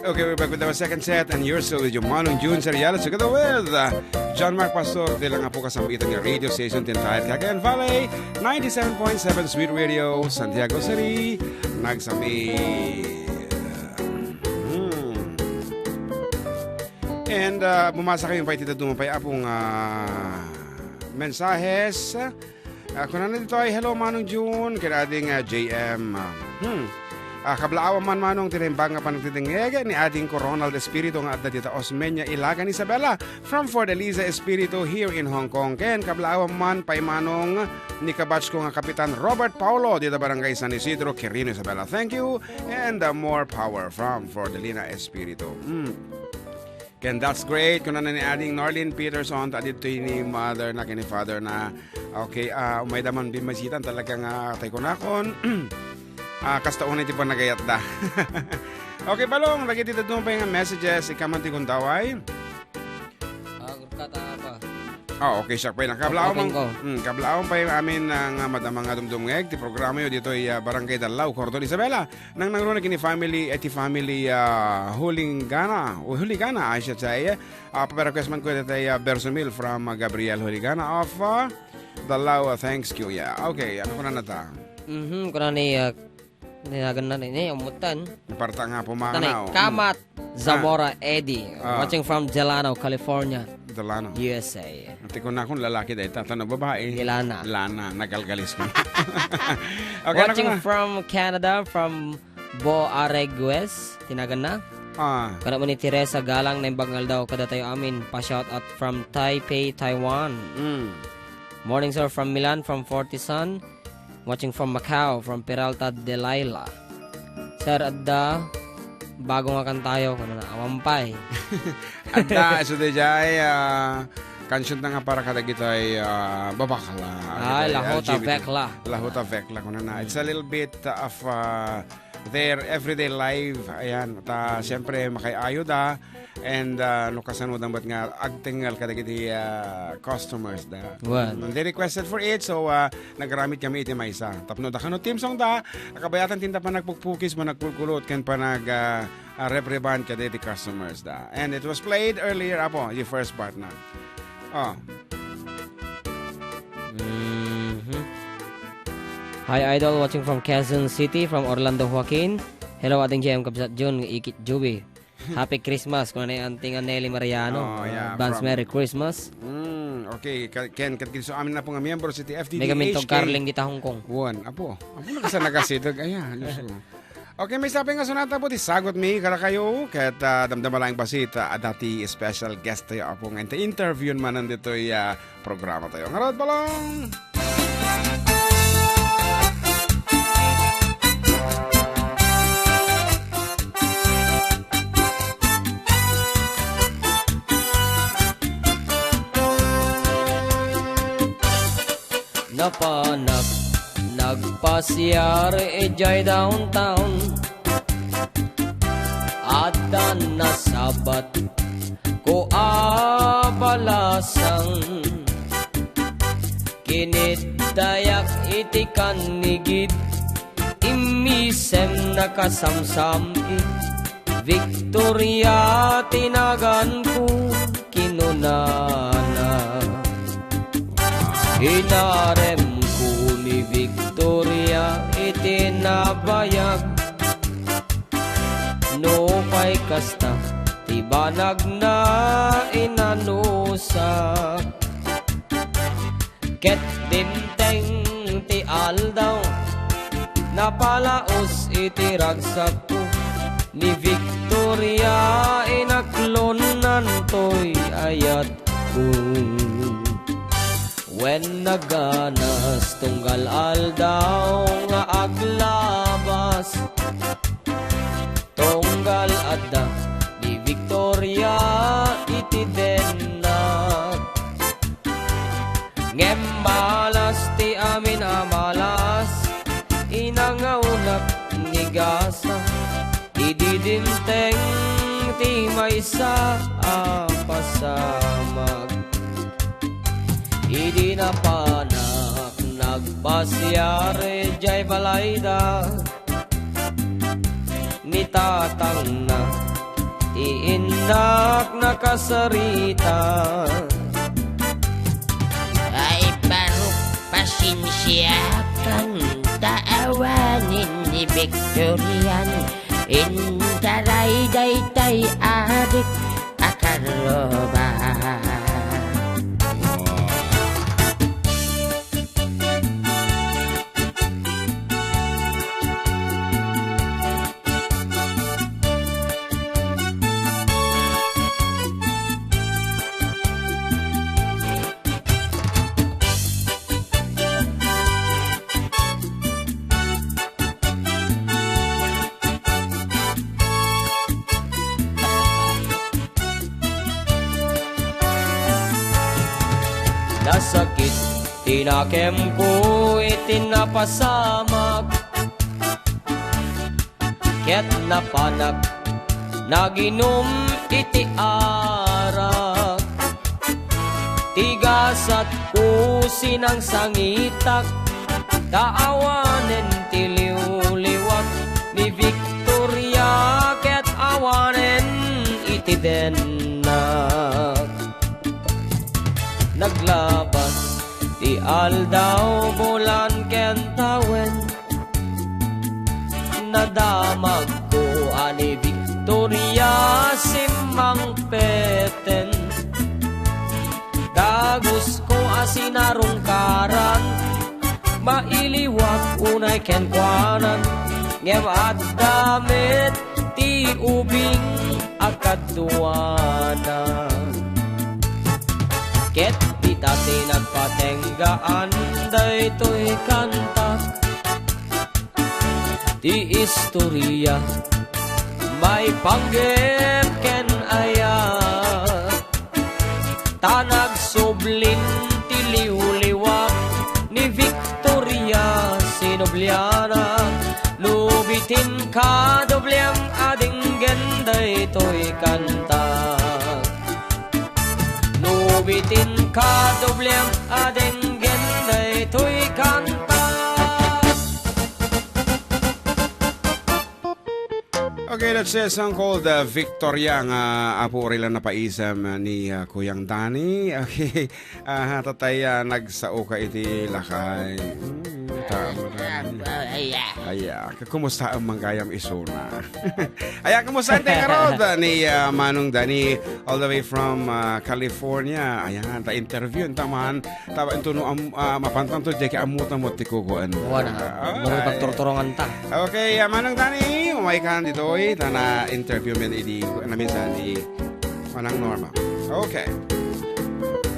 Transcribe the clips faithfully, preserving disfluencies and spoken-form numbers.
Okay, we're back with our second set, and you're still with your Manong June Seriales together with, uh, John Mark Pastor, de lang po kasambitan nga radio station, ti entire Cagayan Valley, ninety-seven point seven Sweet Radio, Santiago City, nagsami. Hmm. And, uh, bumasa kayo pa iti daduma pay apong, uh, mensahes. Ah, kunana ditoy, "Hello, Manong June, ken Ading, ah, J M." Ah, hmm. Ah, kablaawan man, Manong, ti naimbag nga panagdengngeg ni adingko Ronald Espiritu nga adda dita Osmeña, Ilagan, Isabela, from Fiordalisa Espiritu here in Hong Kong. Ken kablaawan man pay, Manong, ni kabatchko nga Kapitan Robert Paulo, dita Barangay San Isidro, Quirino, Isabela. Thank you, and, ah, more power from Fiordalina Espiritu. Hmm. Ken that's great. Kunana ni Ading Norlin Peterson, ta ditoy ni mother na ken ni father na. Okay, ah, umayda man bimmasita, talaga nga tay kunakon. Ah, kasta unay ti panagayatda. Okay, Balong, dagiti daduma pay nga messages, ikaman ti gundaway. Ah, gurka ta pa. Ah, okay, siak pay na. Kablaawan, Open ko. Mm, kablaawan pay amin, ah, nga madama nga dumdumngeg ti programa yo ditoy, ah, Barangay Dallao, Cordon, Isabela. Nangnangruna ken ni family, eh, ti family, ah, Huligana, o Huligana, I should say. Ah, papa-request man ko ditoy, ah, Bersomil from, ah, Gabriel Huligana of, ah, Dallao, ah, thanks, Kuya. Okay, ano kunana ta? Mhm, kunana ni, ah, tinagan na ni, ni, umutan. Parta nga Tanay, pumanaw. Kamat, Ah. Zamora Eddie, Ah. watching from Delano, California, Delano. U S A. Ti kunakon lalaki dayta, tano babae. Ilana. Lana, nagalgalis ko. Okay, Watching ano ka na? from Canada, from Bo Aregues, tinagan na. Ah. Kana mo ni Teresa Galang, naimbag nga aldaw, kadatayo amin, pa-shout out from Taipei, Taiwan. Mm. Morning, sir, from Milan, from Fortisan. Watching from Macau, from Peralta, Delilah. Sir, adda bago nga kantayo, kunana, awan pay. Adda, so, dayjay, ah, kansion na nga para kadagitay, ah, babakla. Ay, Kadagitay lahuta, L G B T. Bekla. Lahuta, bekla, kunana. It's a little bit of, ah, their everyday life. Ayan, ta, siyempre, makay-ayo da. And, ah, no kasano da met nga agtengngel kadagiti, ah, customers da. Wen. Mm, they requested for it, so, ah, nagaramid kami iti maysa. Tapno da kano theme song da, kabayatan tinda panagpukpukis, panagkulkulot, ken panag, ah, ah, repriband kadagiti customers da. And it was played earlier, apo, the first part na. Oh. Mhm. Hi, Idol, watching from Quezon City, from Orlando Joaquin. Hello, Ading J M, Kabsat Jun, Ikit Juby. Happy Christmas, kuna ni Auntie nga Nelly Mariano. Oh, yeah, Advance from Merry Christmas. Mm, okay, ka-, ken, ket kinso amin na po nga miyembro ti F D D H K. May gamintog Carling dita Hong Kong. Wen, apo. Apo, nakasa-, nagasideg, aya, Diyos ko. Okay, maysa pay nga sonata po, ti sagot mi, kadakayo, ket, ah, damdama laeng bassit, ah, adda ti special guest tayo, apo, nga inter-, interview man nandito, ah, programa tayo. Ngarud, Balong! Napanak nagpasiar idiay downtown. Adda nasabat ko a balasang. Kinitdayak iti kannigid, immisem nakasamsam-i. Victoria ti naganko, kinunana. Inaremko ni Victoria iti nabayag. Nupay kasta ti banagna, inanusak. Ket dimteng ti aldaw, napalaos iti ragsakko ni Victoria, inaklonnantoy ayatko. Wen, naganas tunggal aldaw nga aglabas. Tunggal adda ni Victoria iti dennak. Ngem malas ti amin a malas, inangawnak ni gasa. Idi dimteng ti maysa a pasamak. Idi napanak nagpasiar idiay balayda, ni tatangna Innak nakasarita. Ay, barok, pasensiakan ta awanen ni Victorian. Intaray daytay adik a karruba. Nasakit ti nakemko iti napasamak. Ket napanak naginum iti arak. Ti gasatko sinangsangitak, ta awanen ti liwliwak ni Victoria ket awanen iti dennak. Naglabas ti aldaw, bulan ken tawen. Nadamagko a ni Victoria simmangpeten. Dagusko a sinarungkaran, mailiwak unay kenkuanan, ngem adda met ti ubing a kaduana. Ket dita ti nagpatenggaan daytoy kanta. Ti istoria maipanggep ken ayat, ta nagsublin ti liwliwak ni Victoria sinubliana. No bitin ka, doblem a denggen daytoy kanta. No bitin ka, doblem a denggen daytoy kanta. Okay, that's a song called, uh, Victoria nga apo uri lang napaisam, uh, ni, uh, Kuyang Danny. Okay, ah, tatay, ah, nagsao ka iti lakay. Mm, tama. Ay, ah. Ay, ah, kumusta ang manggayam isuna? Ay, ah, kumusta ang tayo karod ni, ah, Manong Danny all the way from, ah, California? Ayan, ta interview, taman. Taba, intuno am-, ah, mapantan to, diay ki ammutan mo ti kukuan. Wana, ah, murag ay. Pagturturongan ta. Okay, ah, Manong Danny, umay ka ditoy, ta na-interview men idi, na minsan, i Manang Norma. Okay.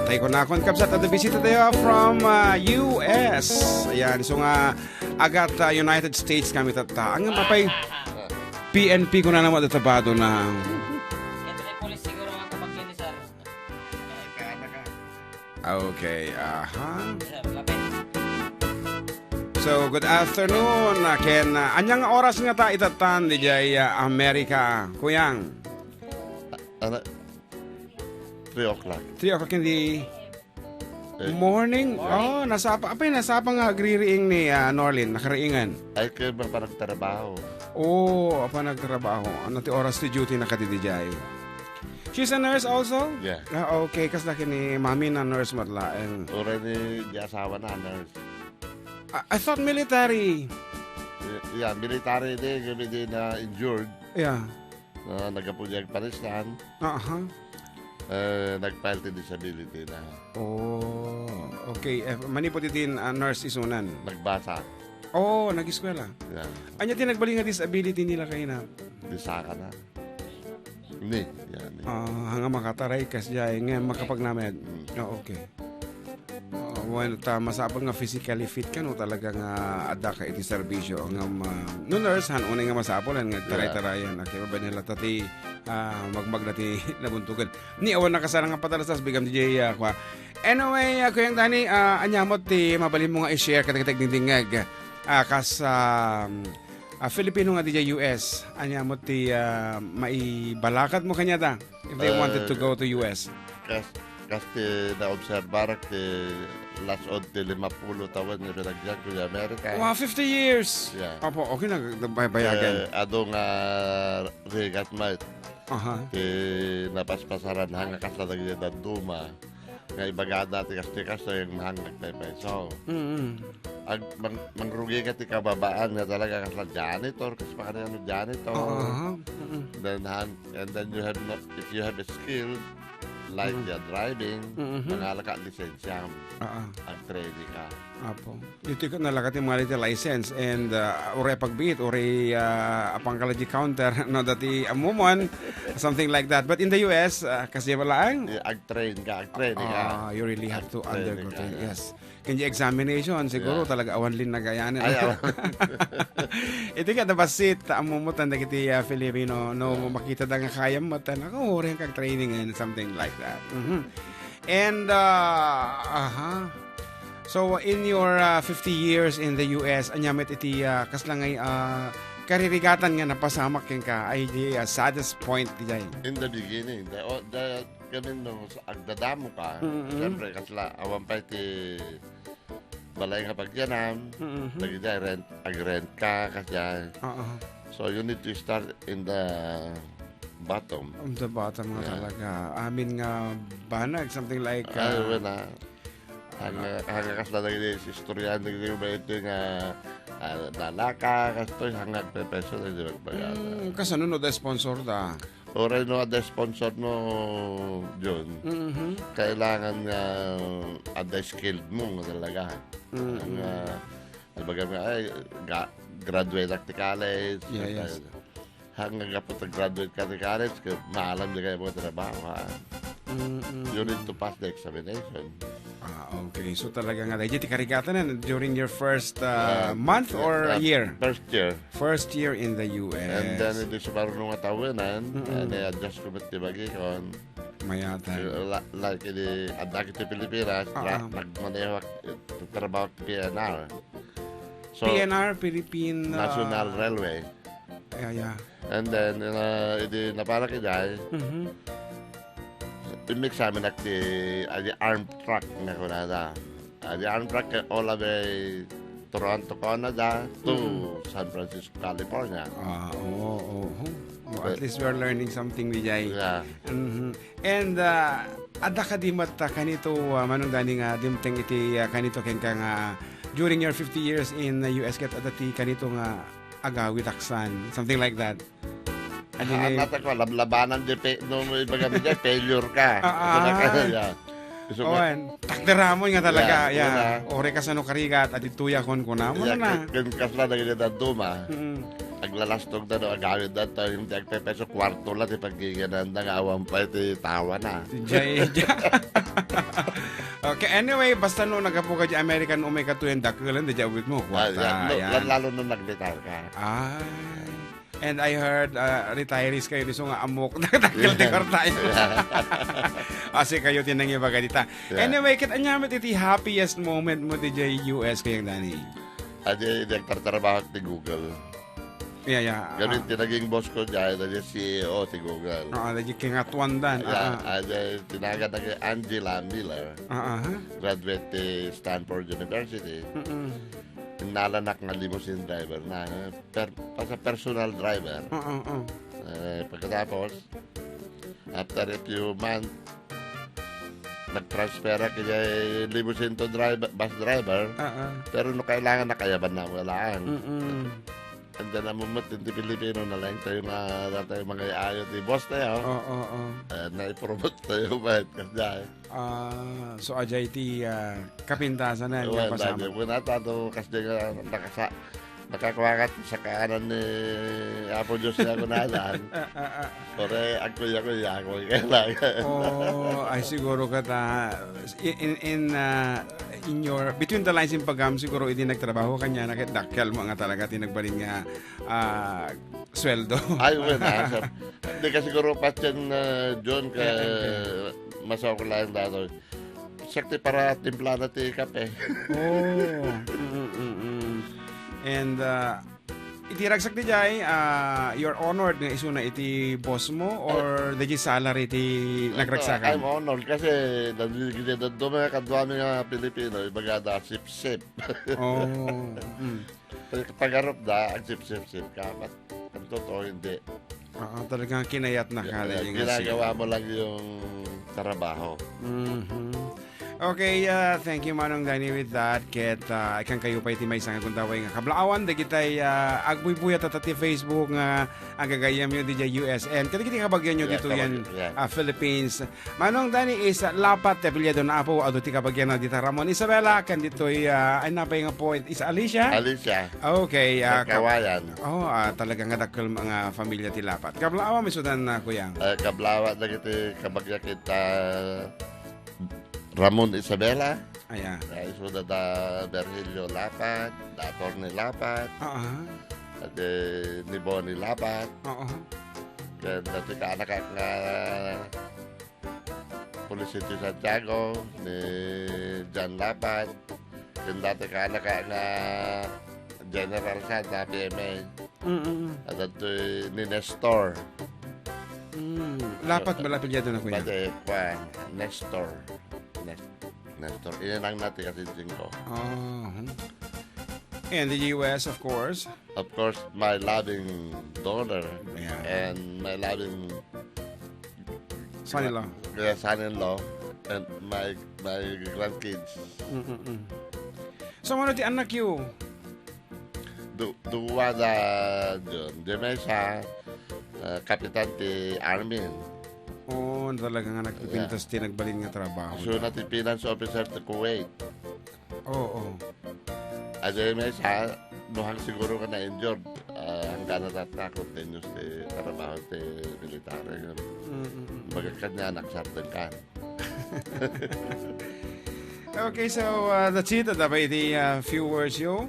Tay ko na akon kabsat, at bisita tayo from, ah, U S. Ayan, so nga, agat, ah, United States kami tatta. Ang mapay P N P ko na naman, databado na. Ito ay pulis siguro nga kapag yun, sir. Okay, aha. So, good afternoon, ah, ken, ah, anya nga oras nga ta itattan diay, ah, Amerika, Kuyang? Ano? Three o'clock. Three o'clock in the Eh. Morning? Morning. Oh, nasapa, apay, nasapa nga agririing ni, ah, Norlin, nakariingan? Ay, kay panagtrabaho. Oh, apa nagtrabaho? Ano ti oras ti duty na kadidi jay? She's a nurse also? Yeah. Ah, okay. Kasla ken ni Mami na nurse met laeng. Already, di asawa na, nurse. I, I thought military. Yeah, military di, kami di na injured. Yeah. Na naggapu di agpanistan. Aha. Eh, nag-file ti disability na. Oh, okay. Eh, manipud iti, ah, nurse isunan? Nagbasa. Oh, nag-eskwela. Yeah. Anya ti nagbalin nga disability nila kayna? Di saka na. Ni, yan, ni. Ah, nga makataray kas jay, nga makapagnamed. Mm. Oh, okay. Ah, bueno, ta masapul nga physically fit ka, no, talaga nga adda ka iti serbisyo. Nga ma-, no, nurse, han, unay nga masapul, han, nga Yeah. taray-tarayan. Okay, babaen nila ta ti, ah, magmagna ti nabuntogan. Ni awan nakasarang nga patalastas, bigam di jay, ah, kwa. Anyway, ah, Kuyang Danny, ah, anya mo ti mabalin mo nga i-share kadagiti agdingdingngeg, ah, kas, ah, ah, Filipino nga diay U S. Anya mo ti, ah, maibalakad mo kaniada if they wanted to Eh, go to U S? kas, kas ti naobserbarak ti las-od ti limapulo tawen nga pinagdiak ti Amerika. Wow, fifty years! Yeah. Opo, okay na, nagbaybayagan. Eh, adu nga rigat met. Aha. Ti napaspasaran, hanga kasla dagiti dadduma. Nga ibagada ti kastoy-kastoy, nga hanga agpaypayso. Mm. Ag-, mang-, mangrugika ti kababaan nga talaga kasla janitor, kas pakanyan janitor. Aha. Mm. Then, han-, and then you have no, if you have a skill, like Mm. the driving, Mm-hmm. mangalaka lisensyam. Ah, ah. Ag-training ka. Apo. Ditoy ka nalaka ti mangalak ti license and, ah, uray pagbiit, uray, ah, apangkala di counter, no, dati amumon, something like that. But in the U S, ah, kasi wala ang Yeah, ag-train ka, ag-training ka. Ah, you really have to Ag-training undergo ka, training. yeah. Yes. Kaya examination, siguro Yeah. talaga awan lin nagayanan. Ay, awan. Iti kada basit, amumot ang dagiti, ah, Filipino, no, Yeah. makita da nga kayam matan, ako, uray kag training and something like that. Mhm. And, ah, aha. So, in your, ah, fifty years in the U S, anya met iti, ah, kasla ngay, ah, karirigatan nga napasamak kenka, ay di, ah, saddest point, di jay? In the beginning, the, oh, the, kami no, sa, agdadamo ka, Mm-mm. siyempre, kasla, awan pa iti balay nga pagyanam, Mm-hmm. dagiti rent, ag-rent ka, kasla. Oo. So, you need to start in the bottom. On the bottom nga Yeah. talaga. Amin nga banag, something like, Ay, ah, wala. Hanga, hanga kasla dagiti istoryahan dagiti babayi nga, ah, nalaka, kastoy, hanga agpepeso dagiti bagbagada. Mm, kasano no da sponsor da? Uray no adda sponsor no, John, Mhm. kailangan nga adda skilled mo nga talaga. Mm. Nga, ibagam nga, ay, ga-, graduate ak ti college. Yeah, yes. Hanggang gapu ta graduate ka ti college, ka, maalam di kayo mo trabaho, ha? Mm, mm, You need mm. to pass the examination. Ah, okay. So, talaga nga, dahil ti karigatan na during your first, uh, Yeah, month yeah, or yeah. year? First year. First year in the U S. And then, iti sumaruno nga tawenan, Mm-mm. eh, na-adjust ko met ti bagikon. Mayatan. La-, like, iti, adda iti Pilipinas, Ah, la-, ah. nagmaneho ak, eh, trabaho ak P N R. So, P N R, Philippine, uh, National Railway. Yeah, yeah. And then, uh, iti naparak idiay, Mhm. in-examine ak ti, ah, di arm truck nga kunada. Ah, di arm truck all the way Toronto, Canada to Mm. San Francisco, California. Ah, oo, oo. Oh, at But least we are learning something, Vijay. Yeah. Mhm. And, ah, adda kadi met, ah, kanito, ah, Manong Danny, nga dimteng iti, ah, kanito kenka nga during your fifty years in, ah, U S ket adda ti kanito nga agawid aksan, something like that. Adi Ah, ni nata ko, lablabanan di pe-, no, ibaga mi di, failure ka. Ah, Ito na ka, ah. yeah. Isu ka Awan, takderamon nga talaga, Yeah, yeah. una. Ore ka sano karigat, adi tuya kon kunamon Yeah, na. kun, kun kasla dagiti dadduma, Mm. aglalastog da, no, agawid da, to, yung di agpepeso, kwarto la, ti paggiginan da, nga awan pa iti tawa na. Jay, jay. Okay, anyway, basta no nagapu ka di American, umay ka tuyan, dakkel, di awit mo, Ah, kwarta, yeah, no, yan. lan-, lalo no nag-retire ka. Ay. And I heard, uh, retirees kayo, di so nga amok, dakkel ti Yeah. kwarta. Yeah. Asi kayo, tinangibaga dita. Yeah. Anyway, ket anya met iti happiest moment mo, di jay U S kayang Danny? Adi, di agtartrabaho ti Google. Yeah, yeah. Gamin Ah. ti naging boss ko, di, di C E O ti Google. Ah, di kingatuan dan. Yeah, Ah, ah. adi, tinagan na kay Angela Miller. Ah, ah, ha? Graduate ti Stanford University. Mm-mm. Innalanak nga limousine driver na, eh, per-, as a personal driver. Oo, oo. Eh, pagkatapos, after a few months, nag-transfer ak idiay limousine to driver, bus driver. Oo. Pero no kailangan, nakayaban na wala. Mm-mm. And then, amumot din ti Pilipino, nalaing tayo nga, tayo mga ayo ti boss tayo. Oo, oo. Eh, naipromote tayo, ba? Kasi Ah, so, ajay ti, ah, kapintasan na Well, nga pasamak. Dati, kuna ta to, kasi nga, nakasa-, nakakuha ka sa kanan ni Apo Diyos nga kunalan. Ah, ah, ah. Ore, agkuya-kuya ako, kailangan. Oh, ay, siguro ka ta, in, in, in, ah, in your, between the lines in pagam, siguro, idi nagtrabaho ka niya, nakit dakkel mo nga talaga, tinagbalin nga, ah, sweldo. Ay, well, ah, sir. Hindi ka siguro patyan, ah, John, ka Yeah, okay. Masao ko lang datoy. Sakti para timplada ti kape. Oh. Mm, mm, mm. And, uh, iti ragsak di jay, uh, you're honored nga isuna iti boss mo or the salary ti Ito, nagragsakan? I'm honored kasi nagigidad dumay kaduami nga Pilipino, ibaga da sip-sip. Oh. Mm. Pag-, pagarup da, ag sip-sip-sip ka. But, ang totoo, hindi. Oo, talagang kinayat na ka, Yeah, talagang ginagawa mo lang yung trabaho. Mhm. Okay, ah, thank you, Manong Danny, with that. Ket, ah, ikan kayo pa iti maysa nga gundaway nga kablaawan, dagitay, ah, agbuybuya tatta ti Facebook nga agagayyemyo didiay U S M. Kadagiti kabagianyo Yeah, ditoy kabag-, yeah. ah, Philippines. Manong Danny is, ah, Lapat ti apelyido na, apo, adu ti kabagianna dita Ramon Isabela, ken ditoy, ah, ay, napay nga point is Alicia? Alicia. Okay, ah, ka-, Kawayan. Oh, ah, talaga nga dakkel nga familia ti Lapat. Kablaawan, isudan na, kuya. Eh, kablaawan dagiti kabagian ket, ah, Ramon Isabela. Aya. Ah, isuda da Virgilio Lapat, da Attorney Lapat, Ah, ah. at, eh, ni Bonnie Lapat. Oo. Ken dati kaanak nga Felicity Santiago, ni John Lapat, ken dati kaanak nga General Santa, P M A. Mm, mm, mm. At adtoy ni Nestor. Mm, Lapat So, bala apelyido na, kuya? Pati, kuan, Nestor. Nes-, Nestor. Inanang na ti kasinsin ko. Oh, hmm. And the U S, of course. Of course, my loving daughter Yeah. and my loving Son-in-law. Yeah, son-in-law and my, my grandkids. Mm-mm-mm. So, ano ti anak you? Du-, duwa da John. Di may isa, ah, kapitan ti army. Oo, talaga nga nagpipintas Yeah. ti nagbalin nga trabaho. So, na ti finance officer ti Kuwait. Oo. Adi may isa, no, hang siguro nga na-injured, ah, hanggang natatta, continuous ti trabaho ti military. Mm, mm, mm. Baga kanya, nagsartan ka. Okay, so, uh, that's it. Adda pay iti, uh, few words, yo?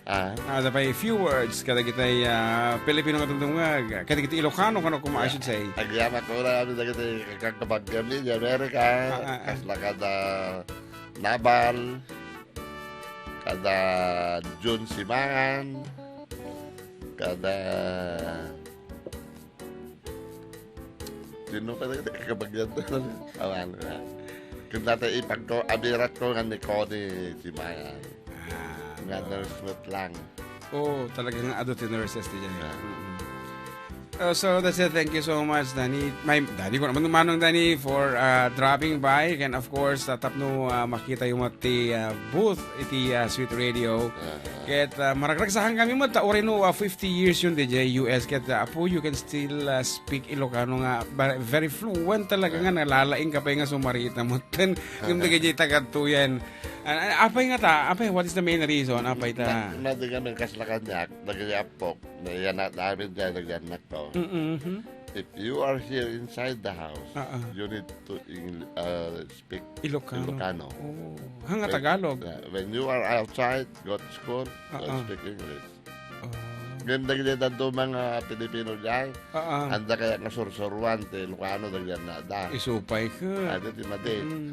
Ah. Ah, adda pay few words kadagitay, uh, Filipino nga dumdumngeg, kadagiti Ilocano, kano kuma, I should say. Agyamanak dagiti kakabagami di Amerika, Ah, ah, ah. kasla kada Nabal, kada Jun Simangan, kada Sino pa nagkakabagyan to? Awan na. Kung dati ipagko, abirat ko nga ni Connie Simangan. Ah, Nga no. nurse lang. Oo, talaga nga adu ti nurses ti dyan. Yeah. Mm-mm. Uh, so that's it. Thank you so much, Danny. My, Danny ko naman, Manong Danny, for, uh, dropping by. And of course, uh, tapno, uh, makita yung mga ti, uh, booth iti, uh, Sweet Radio. Ah. Ket, ah, maragragsakan kami met ta uray no, ah, fifty years yun, D J U S. Ket, ah, apo, you can still, ah, speak Ilocano nga ba-, very fluent talaga nga nalalaing ka pay nga sumarita met ken ngem dagiti taga-tuyan. Ah, ah, apay nga ta? Apay, what is the main reason? Apay ta? Na, na, di kami kasla kaniak, dagiti apok, na iyan na, namin dyan, nagyan na to. Mm-mm. If you are here inside the house, Ah, ah. you need to Eng-, ah, speak Ilocano. Ilocano. Oh. Hanga When, Tagalog. yeah, when you are outside, go to school, Ah, don't ah. speak English. Oh. Ngem dagiti dadduma nga Pilipino diay, Ah, ah. anda kaya nga sursuruan ti Ilocano dagiti annada. Isupay ka. Adi ti madi. Mm.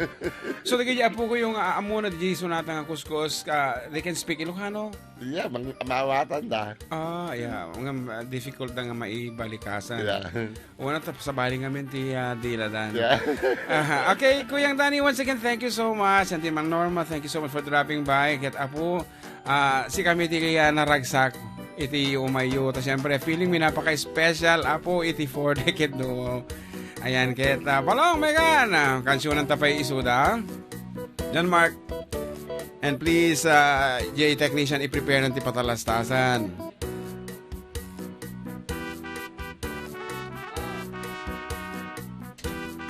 So, dagiti apo ko yung, ah, ammona di sunata nga kuskus, ka, they can speak Ilocano? Yeah, mang-, maawatan da. Ah, yeah. Nga, ah, difficult da nga maibalikasan. Yeah. Una, tap-, sabali ngamin ti, ah, dila dan. Yeah. Aha. Okay, Kuyang Danny, once again, thank you so much. And Timang Norma, thank you so much for dropping by. Ket apo, ah, si kami ti, ah, naragsak iti umayo. Ta siyempre, feeling mi napaka-special, apo, iti four decade duo. Ayan, ket, ah, Balong, Megan, ah, kansionan ta pay isuda. John Mark. And please, ah, J Technician, i-prepare na ti patalastasan.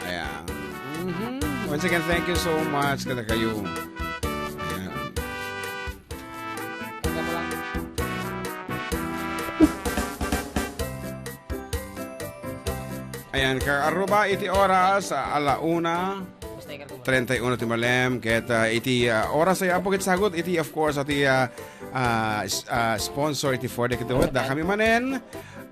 Ayan. Mhm. Once again, thank you so much kadakayo. Ayan. Ayan, kaaruba iti oras, ah, ala una, treinta y uno ti malem, ket, ah, iti, ah, oras ay apo ket sagut, iti, of course, iti, ah, ah, s-, ah, sponsor iti four decade duo, da kami manen,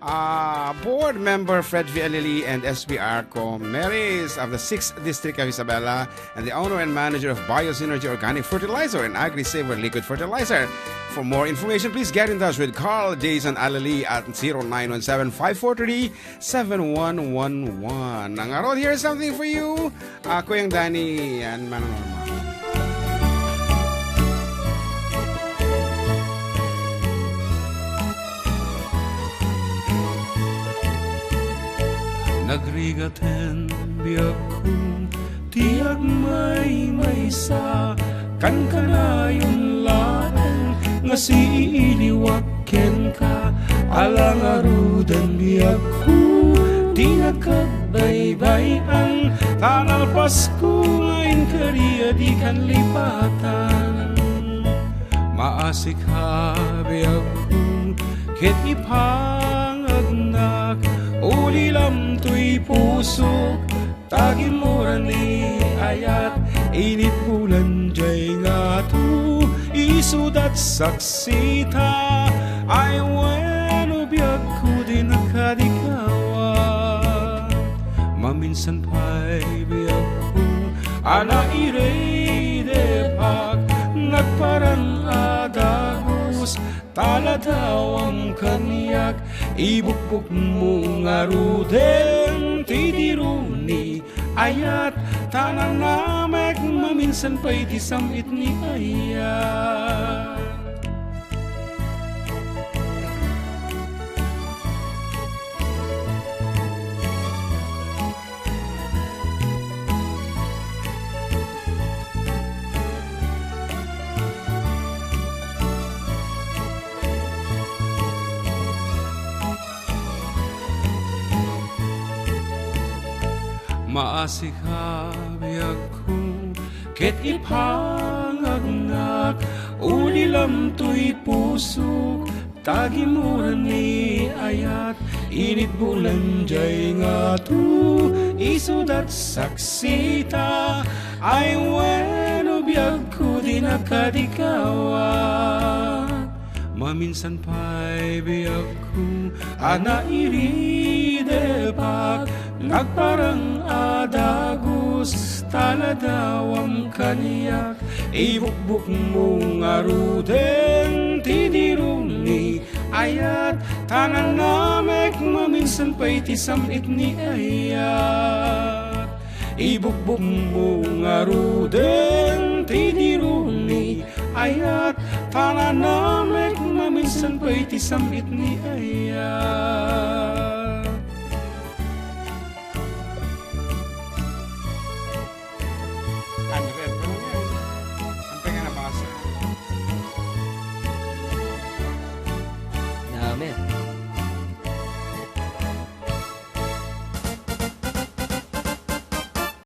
ah, board member Fred V. Alili and S B R Co. Maris of the sixth District of Isabela, and the owner and manager of Biosynergy Organic Fertilizer and Agri-Saver Liquid Fertilizer. For more information, please get in touch with Carl Jason Alili at zero nine one seven, five four three, seven one one one. Ang Around Here is Something for You, ah, Kuyang Danny and Manang Norma. Agrigaten, biagko, ti agmaymaysa, kankanayon laeng nga siiliwak kenka. Ala ngaruden, biagko, ti nagkagbaybay-an, ta nalpasko nga inkari a dikan lipatan. Maasika, biagko, ket ipangagnak, ulilam toy pusok, ta gimmuran ni ayat, init bulan jay ngato, isudat saksita, ay wenno, biagko, dinak kadikawan. Maminsan pay, biagko, a nairidepak, nagparang a dagus, ta ladawam kaniak, ibukbokmo ngaruden ti diru ni ayat, ta nanamek maminsan pay ti sam-it ni ayat. Maasika, biagko, ket ipangagnak, ulilam toy pusok, ta gimmuran ni ayat, init bulan jay ngato, isudat saksita, ay wenno, biagko, dinak kadikawan. Maminsan pay, biagko, a nairidepak, nagparang a dagus, ta ladawam kaniak, ibukbokmo ngaruden ti diru ni ayat, ta nanamek maminsan pay ti sam-it ni ayat. Ibukbokmo ngaruden ti diru ni ayat, ta nanamek maminsan pay ti sam-it ni ayat.